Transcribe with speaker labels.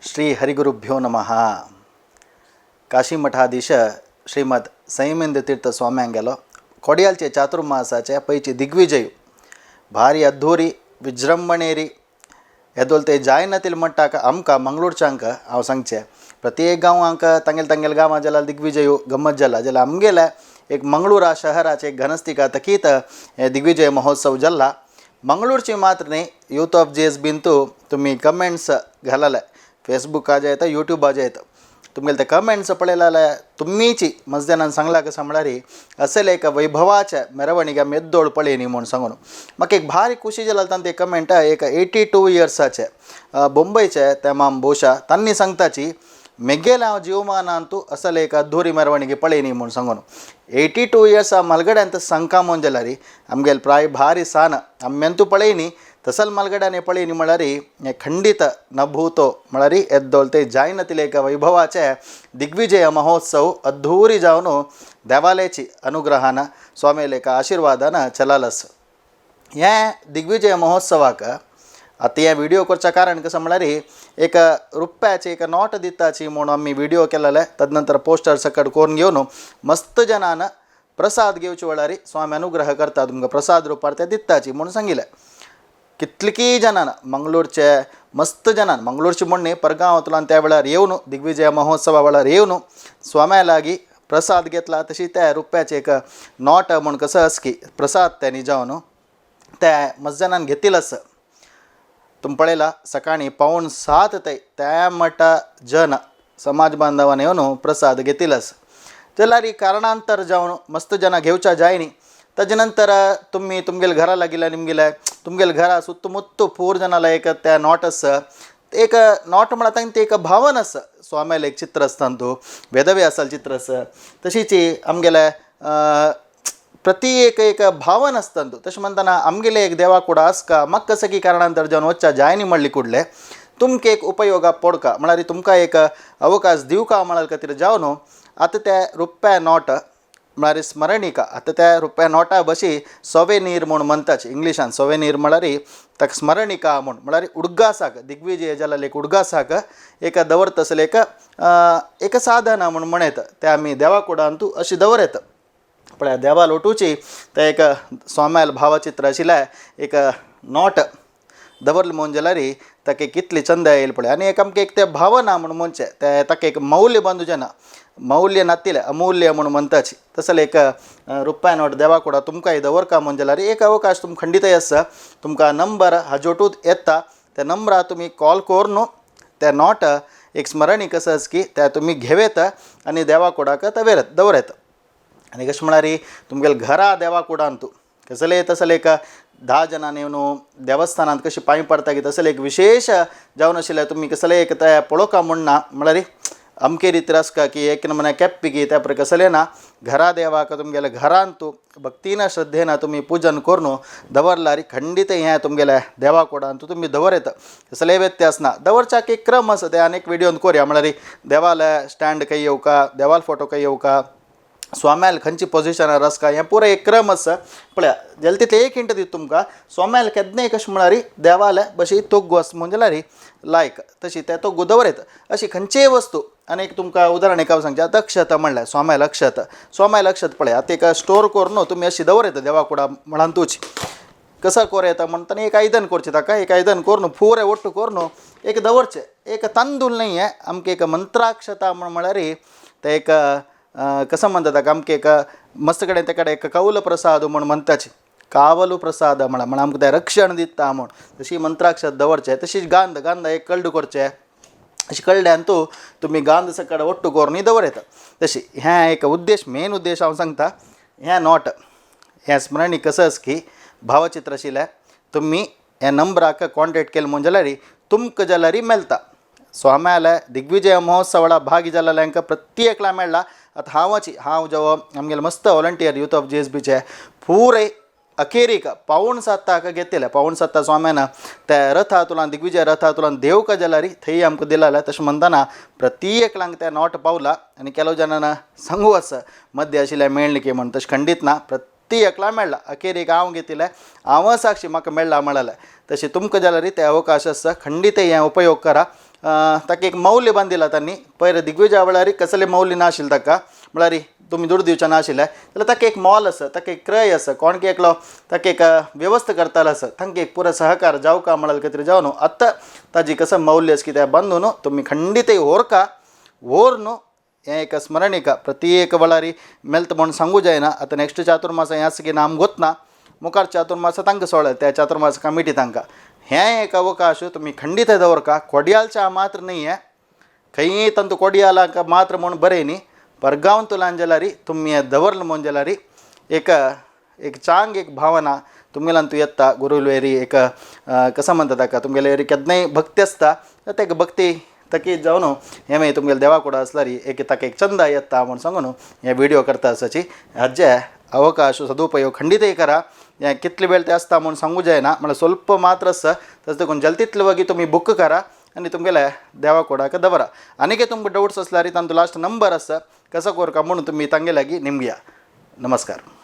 Speaker 1: श्री हरिगुरुभ्यो नमः. काशी मठाधीश श्रीमद संयमेंद्र तीर्थ स्वाम्यांगेलो कोडियालचे चातुर्मासाचे पयचे दिग्विजय भारी अद्धूरी विजृंभणेरी येदोल ते जायनातील म्हणटा आमकां मंगळूरच्यांक हांव सांगचें प्रत्येक गांवांक तांगेले तांगेले गांवां जाल्यार दिग्विजय गम्मत जाला जाल्यार आमगेले एक मंगळूरा शहराचे एक घनस्तिका तकीत हे दिग्विजय महोत्सव जाला. मंगळूरची मात्र न्ही, यूथ ऑफ जेस बीन तुमी कमेंट्स घालाले फेसबुकाचे येता युट्यूबाचे येता तुमगेले ते कमेंट्स पळयले जाल्यार तुमीची मजदेनान सांगला कशें म्हळ्यार असले एक वैभवाचे मेरवणीक आमी येद्दोळ पळयनी म्हूण सांगून म्हाका एक भारी खुशी जाली. तांचे कमेंट एक 82 इयर्साचे बोंबयचे ते माम बोशा तांणी सांगताची मेगेले हांव जीवमानांतू असले एक अद्धुरी मेरवणीक पळयनी म्हूण सांगून. 82 इयर्सा मलगड्यान सांगका म्हूण जाल्यार आमगेले प्राय भारी सान आम्यांतू पळयनी तसल मलगड्यान पळयनी म्हळ्यार हें खंडीत नभूतो म्हळ्यार येद्दोल ते जायनातिले एक वैभवाचे दिग्विजय महोत्सव अद्धूरी जावन देवालयाची अनुग्रहान स्वामीले एका आशिर्वादान चलालस. हें दिग्विजय महोत्सवाक आतां हें व्हिडियो करच्या कारण कशें म्हळ्यार एक रुपयाची एक नोट दिताची म्हूण आमी व्हिडियो केलेले. तदनंतर पोस्टर सकट करून घेवन मस्त जनान प्रसाद घेवचे वेळार स्वामी अनुग्रह करता तुमकां प्रसाद रुपार ते दिताची म्हूण सांगिल्लें. कितलीं जनान मंगळूरचे मस्त जनान मंगळूरचे म्हूण न्ही परगांवांतल्यान त्या वेळार येवन दिग्विजय महोत्सवा वेळार येवन स्वाम्या लागीं प्रसाद घेतला. तशी त्या रुपयाचे एक नोट म्हूण कसो आसा की प्रसाद त्यांनी जावन ते मस्त जनान घेतिल्लो आसा. तुमी पळयला सकाळीं 6:45 ते त्या मठा जन समाज बांधवान येवन प्रसाद घेतिल्लो आसा. जाल्यार कारणांतर जावन मस्त जनां घेवच्या जायनी. ताजे नंतर तुमी तुमगेले घरा लागिल्ल्या निमगेले तुमगेले घरा सुत्तू मुत्तू पूर जनाला एक त्या not आसा एक not म्हळ्यार तांकां एक भावन आसा. स्वाम्यालें एक चित्र आसता तूं वेदव्यासालें चित्र आसा तशीच आमगेले प्रति एक एक भावन आसता तूं. तशें म्हणटना आमगेले एक देवा कुडा आसका म्हाका कसं की कारणांतर जावन वचच्या जायनी म्हणली कुडले तुमकां एक उपयोगा पडका म्हळ्यार तुमकां एक अवकाश दिवका म्हळ्यार खातीर जावन आतां ते रुपया नोट म्हळ्यार स्मरणिका आतां त्या रुपया नोटा बशी सोवेनीर म्हूण म्हणटाची इंग्लिशान सोवेनीर म्हळ्यार ताका स्मरणिका म्हूण म्हळ्यार उडगासाक दिग्विजय जाल्यार एक उडगासाक एक दवरता एक एक साधना म्हूण म्हणयता ते आमी देवा कुडांतू अशी दवरता. पळया देवा लोटूची ते एक स्वाम्याल भावचित्र आशिल्लें एक not दवरलें म्हूण जाल्यार ताका कितली चंद येयली पळय. आनी एक आमकां एक तें भावना म्हूण म्हणचें तें ताका एक मौल्य बांदूचें ना मौल्य नातिल्लें अमूल्य म्हूण म्हणटाची तसलें एक रुपया नोट देवा कुडा तुमकां दवरका म्हूण जाल्यार एक अवकाश तुमकां खंडीतय आसा. तुमकां नंबर हाजोटूच येता त्या नंबरार तुमी कॉल करून त्या not एक स्मरणीक आसा की त्या तुमी घेवेत आनी देवा कुडाक दवरत दवरत. आनी कशें म्हळ्यार तुमगेले घरा देवा कुडांतू कसले तसले एक 10 जणांनी येवन देवस्थानांत कशी पांय पडटा की तसले एक विशेश जावन आशिल्लें तुमी कसले एक ते पळोवका म्हूण ना म्हळ्यार अमके रितीर आसता की एक नमुन्या केप्पी की त्या प्रकार कसलें ना घरा देवाक तुमगेले घरांतू भक्तीन श्रद्धेन तुमी पुजन करून दवरल्यार खंडीत हें तुमगेले देवा कुडांतू तुमी दवर येता कसलेय व्यत्यास ना. दवरच्याक एक क्रम आसा ते आनी एक व्हिडियोन करुया म्हळ्यार देवाले स्टँड खंय येवका देवाल फोटो खंय येवका स्वाम्याल खंयची पोजिशनार आसका हें पुरो एक क्रम आसा. पळया जाल्यार तितलें एक हिंट दिता तुमकां स्वाम्याल केन्नाय कशें म्हळ्यार देवाले बशी तोग्गो आसा म्हूण जाल्यार लायक तशी ते तोग्गो दवरता अशी खंयचीय वस्तू. आनी एक तुमकां उदाहरण एक हांव सांगचें आतां अक्षत म्हणल्यार स्वाम्याल अक्षत स्वाम्याल अक्षत पळय आतां एक स्टोर करून तुमी अशी दवरता देवा कुडा म्हणांतूच कसो कोर येता म्हणटना एक आयदन करचें ताका एक आयदन करून पुरें ಒಟ್ಟು करून एक दवरचें एक तांदूळ न्ही हें आमकां एक मंत्राक्षता म्हूण म्हळ्यार तें एक कसं म्हणटा ताका आमकां एक मस्त कडेन ते कडेन एक कौल प्रसाद म्हूण म्हणटाची कावलू प्रसाद म्हळ्यार म्हण आमकां तें रक्षण दिता म्हूण तशी मंत्राक्षत दवरचें. तशीच गांध गांध एक कल्ड करचें अशें कळ्ळ्यान तूं तुमी गांध सकट ಒಟ್ಟು करून दवरता. तशी हें एक उद्देश मेन उद्देश हांव सांगता हें not हें स्मरणीक कसं आसा की भावचित्र आशिल्लें तुमी ह्या नंबराक कॉन्टेक्ट केलें म्हूण जाल्यार तुमकां जाल्यार मेळटा. स्वाम्याले दिग्विजय महोत्सवाला भागी जाल्ल्यांक प्रत्येकला मेळ्ळा. आतां हांवाची हांव जेव आमगेले मस्त volunteer youth of G S बीचे पुरे अखेरीक 6:45 घेतिल्ले 6:45 स्वाम्यान त्या रथांतल्यान दिग्विजय रथांतल्यान देवका जाल्यार थंय आमकां दिलेलें. तशें म्हणटना प्रत्येकलांक तें not पावला आनी ಕೆಲವು जनान सांगू आसा मध्य आशिल्लें मेळ्ळें की म्हूण तशें खंडीत ना प्रत्येकला मेळ्ळा. अखेरीक हांव घेतिल्लें हांव साक्षी म्हाका मेळ्ळा म्हळ्यार तशें तुमकां जाल्यार ते अवकाश आसा खंडीत हें उपयोग करा. ताका एक मौल्य बांदिला तांणी. पयर दिग्विजया वेळार कसले मौल्य नाशिल्लें ताका, म्हळ्यार तुमी दुडू दिवचे नाशिल्ले जाल्यार ताका एक मोल आसा, ताका एक क्रय आसा, कोण की एकलो ताका एक व्यवस्था करतालो आसा, तांकां एक पुरो सहकार जावका म्हळ्यार खातीर जावन आतां ताजी कसं मौल्य आसा कित्याक बांदून तुमी खंडीतय व्हरका व्हर न्हू. हें एक स्मरणिका प्रत्येक वेळार मेळटा म्हूण सांगू जायना. आतां नेक्स्ट चातुर्मास हें आसा की ना आमकां गोत ना, मुखार चातुर्मास तांकां सोडलें त्या चातुर्मास कमिटी तांकां हें एक अवकाश तुमी खंडीत दवरका. कोडियालच्या मात्र न्ही, हें खंयी तांतू कोडियालाक मात्र म्हूण बरें न्ही, परगांव तुलान जाल्यार तुमी हें दवरलें म्हूण जाल्यार एक एक चांग एक भावना तुमगेल्यान येता. गुरुलेरी एक कसं म्हणटा ताका, तुमगेले केन्नाय भक्ती आसता, तेका भक्ती तकी जावन हें मागीर तुमगेले देवा कडेन आसल्यार एक ताका एक चंदा येता म्हूण सांगून हे व्हिडियो करता आसाची. हाजे अवकाश सदुपयोग खंडीतय करा. हें कितले वेळ ते आसता म्हूण सांगू जायना, म्हळ्यार स्वल्प मात्र आसता, तशें देखून जल्तीतले वगी तुमी बूक करा आनी तुमगेले देवा कोडाक दवरा. आनीक तुमकां डावट्स आसल्यार तांचो लास्ट नंबर आसा, कसो करका म्हणून तुमी तांगे लागीं निमगया. नमस्कार.